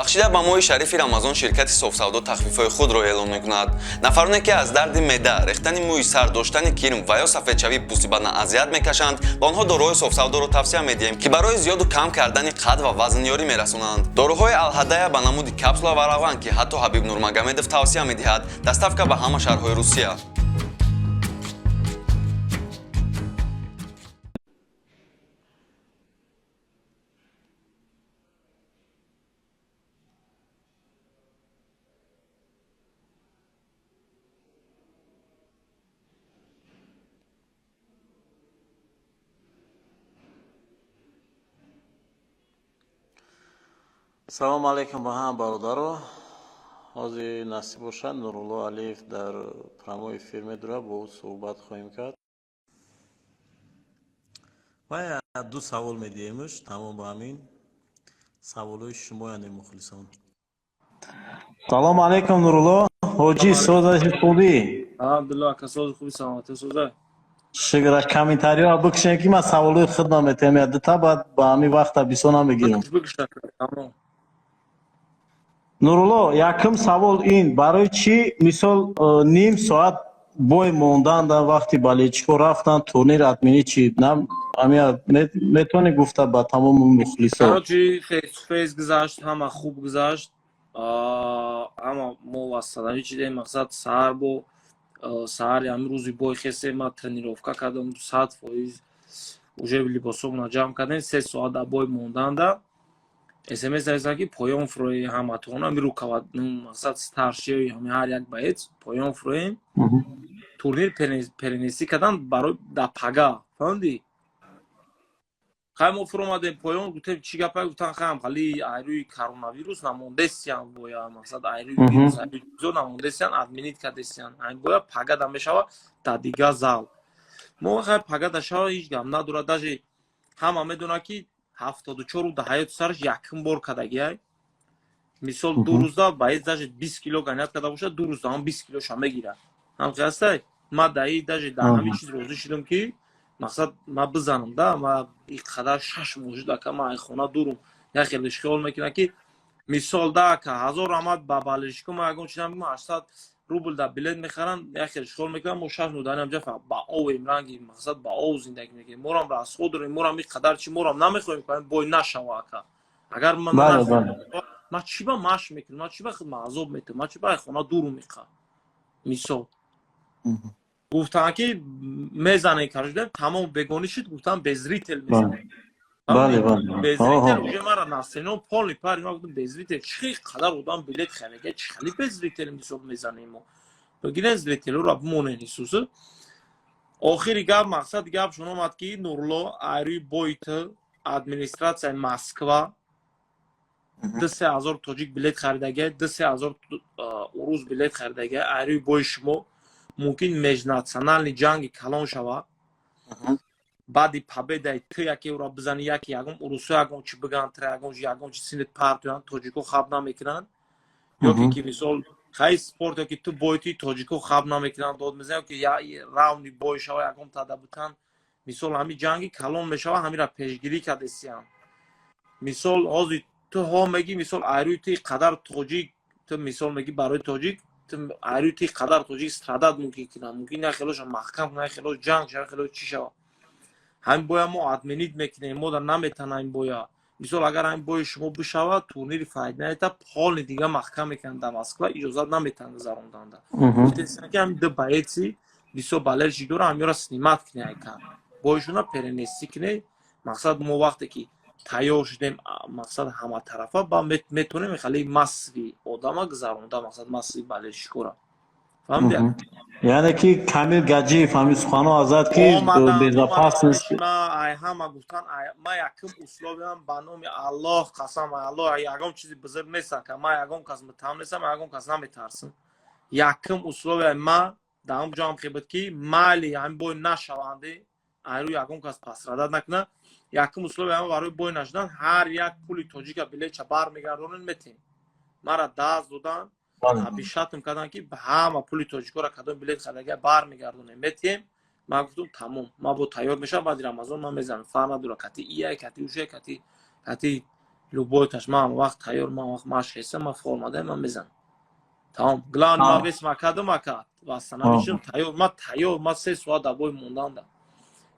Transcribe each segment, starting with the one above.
Бахшида ба моҳи шарифи Рамазон ширкати Софсавдо тахфифҳои худро эълон мекунад. Нафароне, ки аз дарди меъда, рехтани мӯи сар, доштани кирм ва ё сафедшавии пӯсти бадан азият мекашанд, ба онҳо доруҳои Софсавдоро тавсия медиҳем, ки барои зиёду кам кардани қад ва вазн ёрӣ мерасонанд. Доруҳои Алҳадая ба намуди капсула ва равған, ки ҳатто Ҳабиб Нурмагомедов тавсия медиҳад. Доставка ба ҳама шаҳрҳои Русия. Салому алейкум ба ҳама бародаро. Ҳозир насиб бошад, Нурулло Алиев дар прямой эфир медурад, бо ӯ суҳбат хоҳем кард. Ва ду савол медиҳемш, тамом ба ҳамин саволҳои шумояне, мухлисон. Салому алейкум, Нурулло ҳоҷӣ, созаши хубӣ? Алҳамдулилла, ака, сози хуби, саломатӣ, соза. Шукра. Комментариҳоро бикушем, ки ман саволҳои худам метиҳам, я дута, баъд ба ҳамин вақта бисо намегирам. Бикуш, бикуш, ака, тамом. Нурулло, якум савол ин: барои чӣ, мисол, ним соат бой мондан дар вақти болельщикҳо рафтан, турнир отменить чи ҳамия метавонӣ гуфта ба тамоми мухлисо? Короче, face to face гузашт, ҳама хуб гузашт. Ҳама мо васадави чидем, мақсад, саҳар бо саҳари ҳамин рӯзи бой хесем, ма тренировка кардам, 100%, уже либосомона ҷамъ кардем. 3 соат дар бой монданда СМС нависанд, ки поён фурои ҳаматон, ҳами рукава, мақсад, старшиёи ҳами ҳар як боец поён фуроем. Турнир перенести кардан барои да пага, фаҳмидӣ? Хай, мо фуромадем поён, гуфтем, чӣ гапа? Гуфтан, хаям хали айрӯи коронавирус намондесиян боя, мақсад, айрӯи вирус, айрӯи чизо намондесиян, отменить кардесиян, ҳамин боя пага да мешава дар дигар зал. Мо хай, пага да шава, ҳеҷ гап надорад. Даже ҳама медонад, ки 74 дар ҳаёти сараш якум бор кардагиай. Мисол, 2 рӯза боец даже 20 кило гонять карда бошад, 2 рӯза ҳам 20 килоша мегирад. Ҳам ҳастай, ма даи даже дар ҳамин чиз розӣ шудам, ки мақсад, ма бизанам да. Ма и қадар 6 моҳ шуд, ака, ма ай хона дурум. Як хеле хиёл мекунад, ки мисол да, ака, ҳазор раҳмат ба болельщико, ма ягон чизам, 800 рубл да билет мехарам. Як хеле хиёл мекунам, мо 6 моҳ дар инҷа ба овем, ранги, мақсад, ба ов зиндагӣ мекунем. Морам расход дорем, морам и қадар чи морам намехоҳем, бой нашава, ака. Агар ман ма чӣ ба машқ мекунам, ма чӣ ба худ азоб метавам, ма чӣ ба ай хона дурум иқа? Мисол, гуфтанд, ки мезанем, короче, тамом бегонӣ шуд, гуфтанд, без зритель мезанем. Без зритель уже мара настроение полный пари. Ма гуфтам, без зритель чӣ қадар одам билет харида, чӣ хали без зритель, мисол, мезанем? Мо бигирен, зрителро бимонен. Исусы охири гап, мақсад, гапшон омад, ки Нурло, айрӯи бойт администратсияи Москва 2-3 ҳазор тоҷик билет харидага, 2-3 ҳазор урус билет харидага. Айрӯи бои шумо мумкин межнациональный ҷанги калон шавад. Баъди победаи ту яке ӯро бизани, яке ягон урусо ягон чи биган, тра ягон ягон чи синет партоянд, тоҷико хаб намекунанд, ё ки мисол, хай, спорт, ё ки ту бойти, тоҷико хаб намекунанд, дод мезананд, ё ки равни бой шава, ягон тада бутан. Мисол, ҳами ҷанги калон мешава, ҳамира пешгирӣ кардесиянд. Мисол, ҳозир ту ҳо мегӣ, мисол, айрӯи ту қадар тоҷик, ту мисол мегӣ, барои тоҷик, айрӯи ту қадар тоҷик страдать мумкин кунад, мумкин як хелоша маҳкам кунад, як хелош ҷанг шава, як хелош чӣ шава. Ҳамин боя мо отменить мекунем, мо дар наметанаем боя. Мисол, агар ҳамин бои шумо бишавад, турнири файднаета полный дига маҳкам мекунанд, дар Москва иҷозат наметаҳанд гузаронданда. Гуфтесанд, ки ҳамин ду боеци бисёр болельщик дора, ҳамёра снимать кунед, айка боишона перенести кунед. Мақсад, мо вақте ки тайёр шудем, мақсад, ҳаматарафа ба метавонем хеле массовый одама гузаронда, мақсад, массовый болельщикора, фаҳмидӣ? Яъне ки Камил Гаҷиев ҳамин суханҳо азад, ки безопасность. Ай ҳама гуфтан, ма якум условиям, ба номи Аллоҳ қасам, Аллоҳ, ягон чизи бузург нестам, ма ягон кас муттаҳам нестам, ягон кас наметарсам. Якум условияи ма дар он ҷо ҳам хе буд, ки майли ҳамин бой нашаванде, айрӯ ягон кас пострадать накунад. Якум условия ма барои бой нашудан: ҳар як пули тоҷика билетча бармегардонем, метем. Мара даст додан, обещать карданд, ки ҳама пули тоҷикоро, кадом билет хардага, бармегардонем, метиҳем. Ман гуфтам, тамом, ман бо тайёр мешавам, баъди Рамазон ман мезанам, фарқ надорад, кати ияй, кати ушай, кати кати. Любой таш, ман вақт тайёр, ман вақт машқ ҳестам, ман формадаем, ман мезанам. Тамом. Главное, ман вес макадам, ака. Восстановишим, тайёр, ман тайёр, ман 3 соат дар бой мондам.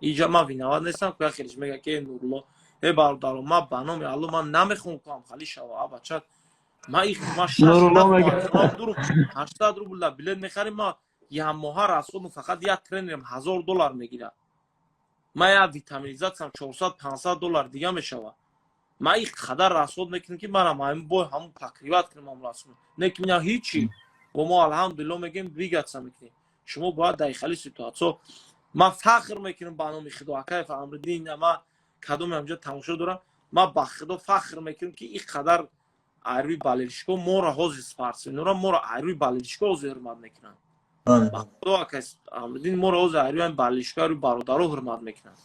Иҷа ман виноват нестам, ки хелиш мега, ки Нурулло, э бародаро, ман ба номи Алло, ман намехоҳам кам хали шава, а бача. Ман их ман 800 рубл да билет мехарим, ман як моҳа расходам фақат як тренерам 1000 доллар мегирад. Ман як витаминизатсиям 400-500 доллар дига мешавад. Ман ин қадар расход мекунам, ки манам ҳамин бой ҳамун покрывать кунам ҳамун расход. Не ки меня ҳичи. Бо мо, алҳамдулилло, мегӯем, двигаться мекунем. Шумо бояд дар хали ситуатсиё, ман фахр мекунам ба номи Худо, акаев Амриддин, ман кадоме ҳамҷо тамошо дорам, ман ба Худо фахр мекунам, ки ин қадар айрӯи болельщико моро, ҳозир спортсменора моро айрӯи болельщико ҳозир ҳурмат мекунанд. Ба Худо, акай Амриддин, моро ҳозир айрӯи болельщико, айрӯи бародаро ҳурмат мекунанд.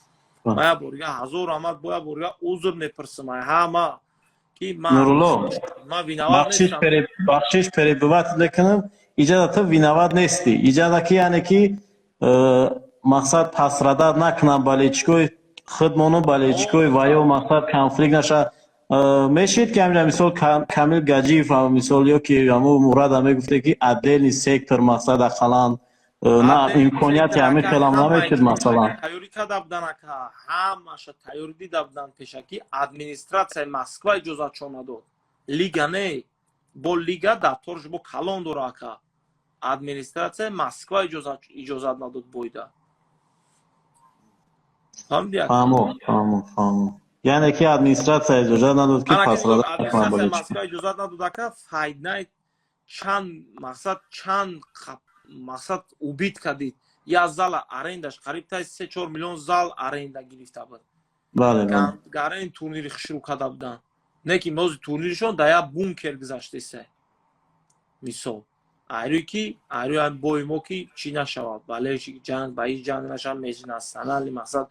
Ман як борига ҳазор раҳмат, бо як борига узр мепурсам ай ҳама, ки Нурулло, ман виноват нестам. Бахшиш, перебивать мекунам. Иҷада ту виноват нестӣ. Иҷада ки, яъне ки мақсад пострадать накунам болельщикои худмону болельщикои ваё, мақсад конфликт наша. Мешид ки ҳаминҷа, мисол, Камил Гаҷиев, мисол, ё ки ҳаму Мурада мегуфте, ки отдельный сектор, мақсад, ақаллан на имконияти ҳамин хелам намешуд, масалан? Тайёрӣ карда будан, ака, ҳамаша тайёрӣ дида будан пешакӣ. Администратсияи Москва иҷозатшон надод, лига не, бо лига дафторш бо калон дора, ака. Администратсияи Москва иҷозат надод бойда. Фаҳмиди? Фаҳмо, фаҳмо, фаҳмо. Яъне ки администратсия иҷозат надод, ки Администратсияи Москва иҷозат надод, ака. Fight Night чанд мақсад, чанд мақсад убит кардид, як зала арендаш қариб таи 3-4 миллион зал аренда гирифта буд. Гарен турнири хушрӯ карда буданд, не ки мози турниршон дар як бункер гузаштеса. Мисол, айрӯи ки айрӯи бои мо ки чӣ нашавад, балеши ҷанг ба ҳеҷ ҷанг нашавад, межнациональный, мақсад,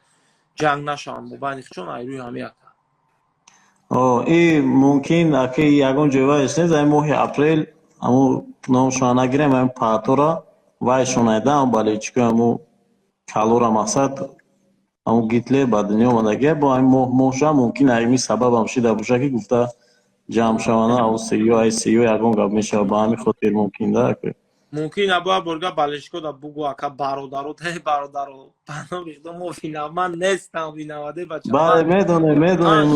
ҷанг нашаванд мобайни чон, айрӯи ҳами яка. И мумкин, аки, ягон ҷой вайш нест, ай моҳи апрел ҳаму номшона нагирем, ҳамин паатора вайшон айда, болельщико, ҳаму калора, мақсад, ҳаму Гитлер ба дунё омадагия, бо ҳамин моҳ моҳша мумкин ҳамин сабабам шида боша, ки гуфта ҷамъ шаванда ав сею ай сею ягон гап мешавад, ба ҳамин хотир мумкин да. Мумкин абоя борга болельщико да бугу, ака, бародаро, те бародаро, баномихто мо виноват нестам, виновате бача. Бале, медонем, медонем.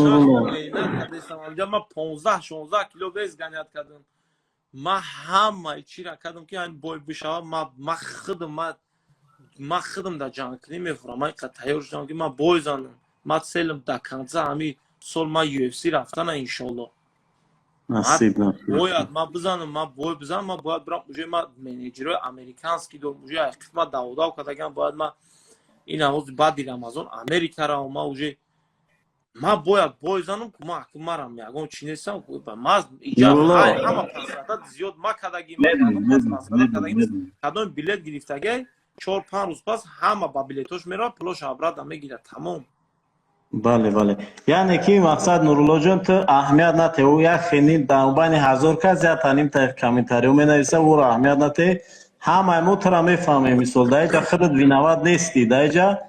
Ман 15-16 кило вес гонять кардам, ман ҳамаи чира кардам, ки ҳамин бой бишавад. Ман худам дар ҷангкунӣ мефурам, ман инқадр тайёр шудам, ки ман бой занам. Ман цель ам до конца ҳамин сол ман UFC рафтана, иншолло. Насиб, насиб. Бояд ман бизанам, ман бой бизанам, ман бояд бирам, уже ман менеҷерои американский дорам, уже ҳақиқат ман даводав кардагам, бояд ман ин ҳози баъди Рамазон Америка равам. Ман уже ман бояд бой занам, ку ман марам ягон чи нестам, ман иҷа ҳама пострадать зиёд ма кардагим, кадом билет гирифтагай, 4-5 рӯз пас ҳама ба билетош меравад, пулош обратно мегирад, тамом. Бале, яъне ки мақсад, Нуруллоҷон, ту аҳамият нате, ӯ як хени дар байни 1000 кас як танимта комментариё менависа, ӯро аҳамият нате. Ҳамаи мо тура мефаҳмем. Мисол, дар иҷа худат виноват нестӣ, дар иҷа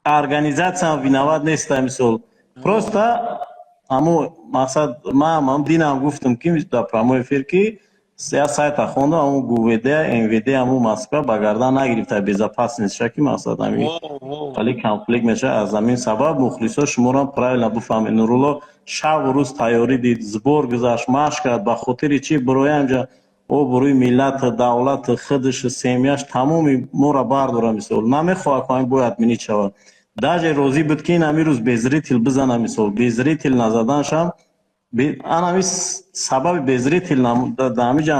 организатсиям виноват неста. Мисол, просто ҳамун мақсад, ман динам гуфтам, ки дар прямой эфир, ки як сайта хондам, ҳамун ГУВД, МВД ҳамун Москва ба гардан нагирифта безопасность ша, ки мақсад ҳамин вале конфликт мешавад. Аз ҳамин сабаб, мухлисо, шуморо правильно бифаҳмед: Нурулло шабу рӯз тайёрӣ дид, сбор гузашт, машқ кард. Ба хотири чӣ? Бирои ҳамҷа обрӯи миллат, давлат, худаш, семьяш, тамоми моро бардора. Мисол, намехоҳад, ки ҳамин бояд отменить шавад. Даже розӣ буд, ки ин ҳамин рӯз без зритель бизана. Мисол, без зритель назаданашам, анами сабаби без зритель дар ҳамиҷа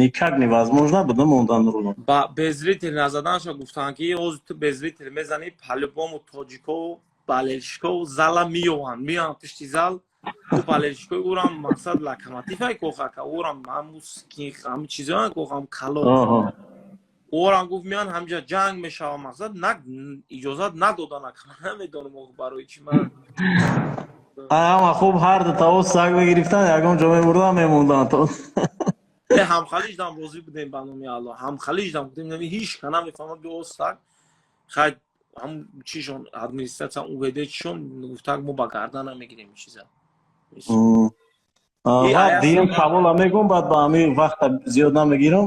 никак невозможно буда мондан, Нурулло. Ба без зритель назаданашо гуфтанд, ки ҳозир ту без зритель мезанӣ, по-любому тоҷико, болельщико зала меёванд, меоянд пишти зал. Ӯ болельщикои ӯрам, мақсад, Локомотивай кохака, ӯрам ҳаму ҳами чизоян кохам кало, орам гуфт, меян ҳамҷа ҷанг мешава. Мақсад, на иҷозат надодан, ака, ман намедонам барои чӣ ман. Ҳама хуб, ҳар ду таво саг мегирифтан, ягон ҷо мебурдан, мемонданд. Ҳамхалиждам розӣ будем, ба номи Алло, ҳамхалиждам будем, нами ҳеч ка намефаҳмад, био саг хай, ҳам чишон, администратсия, УВД чишон гуфтак, мо ба гардан намегирем ин чиза. Ва дуюм савола мегӯм, баъд ба ҳамин вақта зиёд намегирам.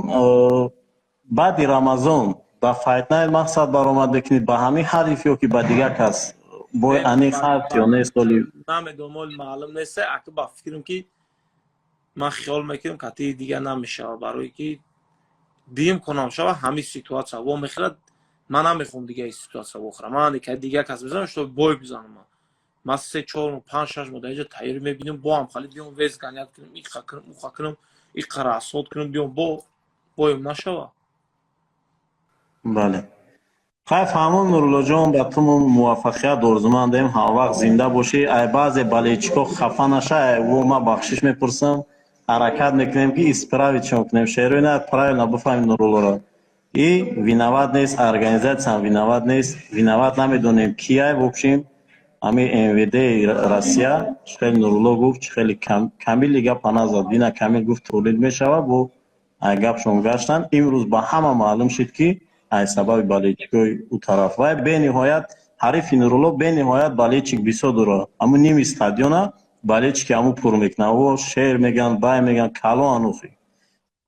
Баъди Рамазон ба Fight Night мақсад баромад мекунед ба ҳамин ҳариф ё ки ба дигар кас? Бой аниқ ҳаст ё нест оли? Намедонам, оли маълум нест. Ака, ба фикрам, ки ман хиёл мекунам, кати дигар намешавад, барое ки дим конам шава, ҳамин ситуация во мехӯрад. Ман намехоҳам дига ситуация вохӯрам. Ман дигар кас бизанам, что бой бизанам. Ман 3, 4 моҳ, 5, 6 моҳ дар инҷа тайёрӣ мебинам, бо ҳам хали биём, вес гонять кунам, иқа кунам, уқа кунам, иқа расход кунам, биём, бо боем нашава. Бале, хай, фаҳмон. Нуруллоҷон, ба ту муваффақият орзумандем, ҳамавақт зинда бошӣ. Ай баъзе болельщик о хафа наша, ай во ман бахшиш мепурсам. Ҳаракат мекунем, ки исправить шон кунем. Шерои на правильно бифаҳмем Нуруллоро. И виноват нест, организация м виноват нест, виноват намедонем кияй. В общем, ҳамин МВД Россия, чӣ хеле Нурулло гуфт, чӣ хеле Камили гапа назад, дина Камил гуфт, турнир мешавад, бо ай гапшон гаштанд. Имрӯз ба ҳама маълум шуд, ки ай сабаби болельщик ои ӯ тараф. Вай бениҳоят ҳарифи Нурулло бениҳоят болельщик бисёр дорад. Ҳамун ними стадиона болельщик и ҳамун пур мекунад. О шеър мегӯянд, бай мегӯянд, калон анухи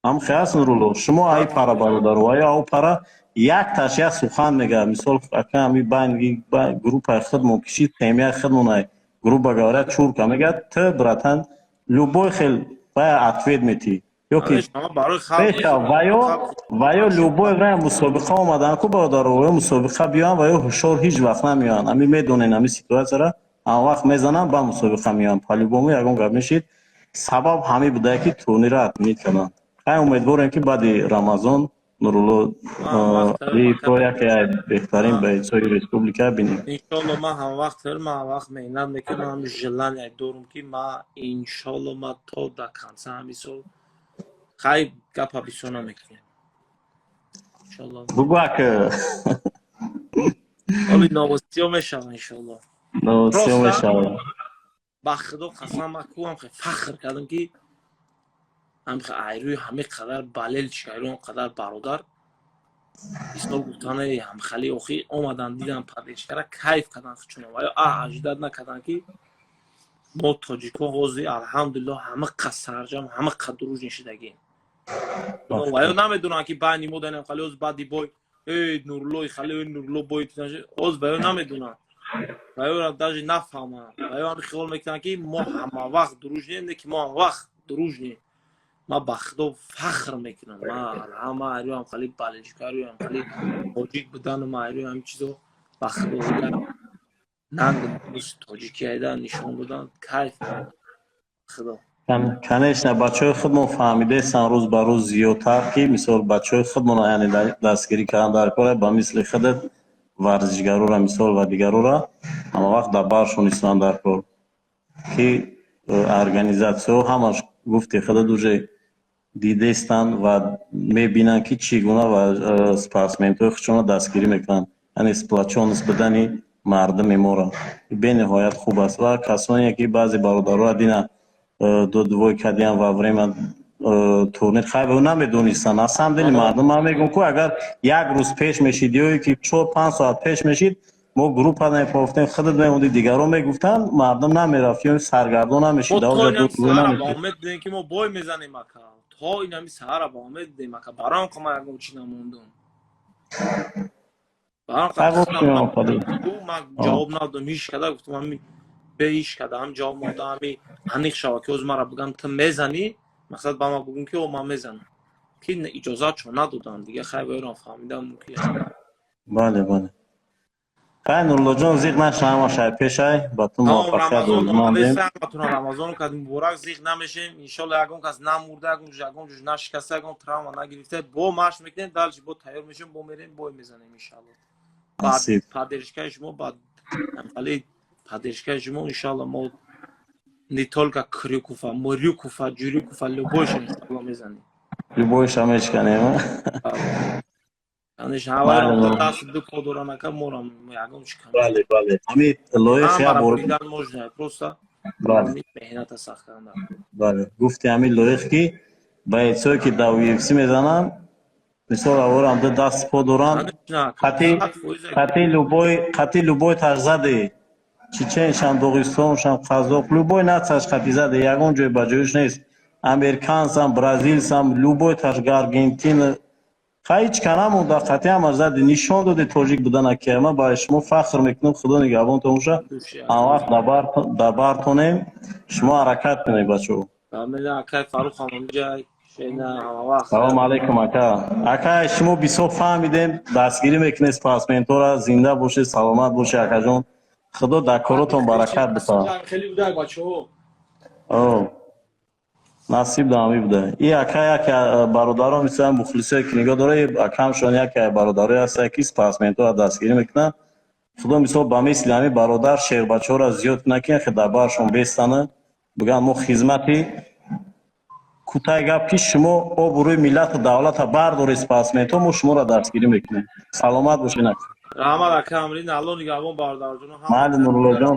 ҳам хе аст. Нурулло, шумо ай пара бародару ая ау пара якташ як сухан мегӯяд. Мисол, ака, ҳами байн группаи худмон кишид, семья и худмон ай, грубо говоря, чурка мегӯяд. Ты, братан, любой хел бая ответ метӣ ёки ваё любое время мусобиқа омадан ку, бародаро, ё мусобиқа биёянд, ва ё ҳушёр ҳеҷ вақт намеоянд. Ҳами медонен, ҳами ситуация ра ҳама вақт мезананд, ба мусобиқа меоянд. По-любому ягон гап мешид. Сабаб ҳамин будае, ки турнирро отменить карданд. Хай, умедворем, ки баъди Рамазон Нурулло Алиевро яке аз беҳтарин бойц ои республика бинем. Иншолло, ман ҳамавақт, ман ҳамавақт меҳнат мекунам, ҳами желание дорум, ки ман, иншолло, ман то до конца ҳами сол. Хай, гапа бисёр намекунем. Иншолло. Бугӯ, ака. Оли новости ё мешава, иншолло. Новости ё мешава. Ба Худо қасам, ман кӯам фахр кардам, ки айрӯи ҳамин қадар болельщик, айрӯи он қадар бародар исо гуфтане ҳамхали охи омадан, дидан, поддержка ра кайф кардан чунон ва ё ожидать накардан, ки мо тоҷикҳо ҳозир, алҳамдулилло, ҳама қа сарҷам, ҳама қа дружный шидагем. Ва ё намедонанд, ки байни мо данем хали ҳоз баъди бой эй Нуруллои хали, эй Нурулло бой, ҳоз ва ё намедонанд, ва ё даже нафаҳманд. Ва ё ҳами хиёл мекунанд, ки мо ҳама вақт дружный ем, не ки мо ҳама вақт дружный ем. Ман ба Худо фахр мекунам, ман ҳама айрӯям хали болельщик арӯям хали тоҷик буданам, айрӯи ҳамин чизо. Ба Худо, нанг тоҷикӣ айда нишон додан, кайф, Худо. Конечно, бачаҳои худмон фаҳмидаестанд рӯз ба рӯз зиёдтар, ки мисол бачаҳои худмон, яъне дастгирӣ кардан дар кора, ба мисли худат варзишгарора мисол ва дигарора ҳама вақт дар баршон истанд дар кор, ки организация ҳо ҳамаш, гуфти худат, уже дидаистанд ва мебинанд, ки чӣ гуна ва спортсмен ҳои худшонро дастгирӣ мекунанд, яъне сплочённость будани мардуми моро бениҳоят хуб аст. Ва касоне ки баъзе бародароа дина додвой кардиям во время турнир, хайр, намедонистанд. На самом деле мардум, ман мегӯям ку, агар як рӯз пеш мешид ё ки 4-5 соат пеш мешид, мо группа мепофтем, худат мемонди, дигарон мегуфтанд, мардум намерафт ё саргардон намешид. Омед будем, ки мо бой мезанем, ака. То инами саҳара ба омед будем, ака. Барои он ман ягон чӣ намондум. Ман ҷавоб надодам ҳеҷ када. Гуфтам, ҳами бе ҳеҷ када ҳам ҷавоб надодам. Ҳами аниқ шава, ки ҳозир мара бигам, ту мезанӣ, мақсад ба ман бигӯм, ки о ман мезанам, ки иҷозатшон надодам дига. Хай, вайрон фаҳмидам. Бале, хай, Нуруллоҷон, зиқ наша, ҳамашай пешай. Ба ту муваффақият орзумандем. Ҳаматона Рамазон кардем муборак. Зиқ намешем, иншолло. Ягон кас намурда, ягон ҷуж нашикаста, ягон травма нагирифта, бо машқ мекунем, дальше бо тайёр мешем, бо мерем, бой мезанем, иншалло. Поддержка и шумо, ба али поддержка и шумо, иншалло, мо не только Крюкова, Мурюкова, Ҷурюкова, любой ша, иншалло, мезанем. Любой ша мешканем. Конечно, даст ду по доран, ака, морам ягон чи кам. Бале, ҳамин лоиқ як бор можно просто меҳната сахт кардан. Бале, гуфти, ҳамин лоиқ, ки бойц ое ки дар UFC мезананд, мисол, аворам ду даст по доранд, қати любой таш заде. Чеченшам, Доғистоншам, қазоқ, любой нацияш қати заде, ягон ҷой ба ҷоюш нест. Американсам, бразилсам, любой ташга, Аргентина. Ҳеҷ ка намонда, қати ҳама заде, нишон доде тоҷик будана, ки ман ба шумо фахр мекунам. Худо нигаҳбонтон боша. Ҳамвақт дар бартонем, шумо ҳаракат кунед, бачаҳо. Акай Фарух ҳамонҷай. Салом алейкум, ака. Ака, шумо бисёр фаҳмидем, дастгирӣ мекунед спортсментора. Зинда бошед, саломат бошед, акаҷон. Худо дар коротон баракат битавад. Хеле будай, бачаҳо. Насиб даҳамӣ буда. И ака яке бародарон мисалан мухлисое ки нигоҳ дора, акамшон яке бародарое ҳастанд, ки спортсментора дастгирӣ мекунанд. Худо мисол ба мисли ҳамин бародар шербачаҳоро зиёд кунад, ки дар баршон бестана, бигӯянд, мо хизмати кӯтаи гап, ки шумо обрӯи миллату давлата бардоред, спортсментҳо, мо шуморо дастгирӣ мекунем. Саломат бошед. Раҳмат, ака Амрин, Алло нигаҳбон, бародарҷон. Майли, Нуруллоҷон.